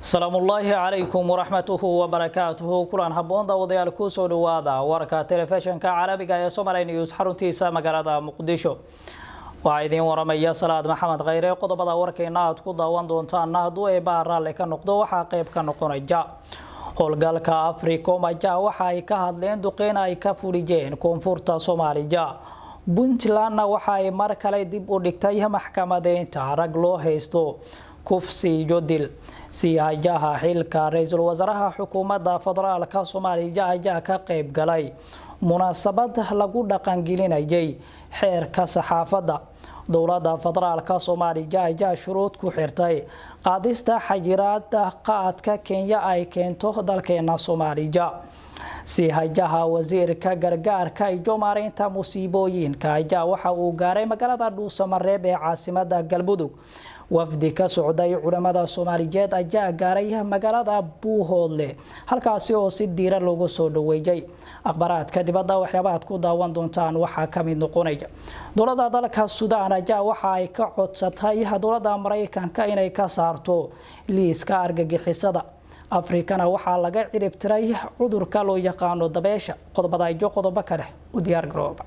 Salaamullaahi calaykum waraxmatuhu wabarakaatuhu. Kulan habboon, daawadayaal, kusoo dhawaada warka telefishinka caalamiga ee Somaali News xaruntiisa magaalada Muqdisho. Waxaa idiin waramaya Salaad Maxamed Khayre. Qodobada warkeena aad ku daawan doontaana, hadduu Eebaha raalle ka noqdo, waxaa qayb ka noqonaya: howlgalka Africom ayaa waxa ay ka hadleen duqeyn ay ka fulijeen koonfurta Soomaaliya. Puntlandna waxa ay mar kale dib u dhigtay maxkamadeynta rag loo haysto kufsi iyo dil. Siihayaha xilka ra-iisul wasaaraha xukuumadda federaalka Soomaaliya ayaa ka qayb galay munaasabad lagu dhaqangelinayay xeerka saxaafadda. Dowladda federaalka Soomaaliya ayaa shuruud ku xirtay qaadista xayiraada qaadka Kenya ay keento dalkeena Soomaaliya. Siihayaha wasiirka gargaarka iyo maareynta musiibooyinka ayaa waxa uu gaaray magaalada Dhuusamareeb ee caasimada Galmudug. Wafdi ka socday culimada Soomaaliyeed ayaa gaaray magaalada Buuhoodle, halkaasi oo si diiran loogu soo dhaweeyay. Akhbaraadka dibadda waxyaabahaad ku daawan doontaan waxaa kamid noqonaya: dowladda dalka Suudaan ayaa waxa ay ka codsatay dowladda Maraykanka inay ka saarto liiska argagixisada. Afrikana waxaa laga cirib tiray cudurka loo yaqaano dabeesha. Qodobada iyo qodobo kale u diyaar garooba.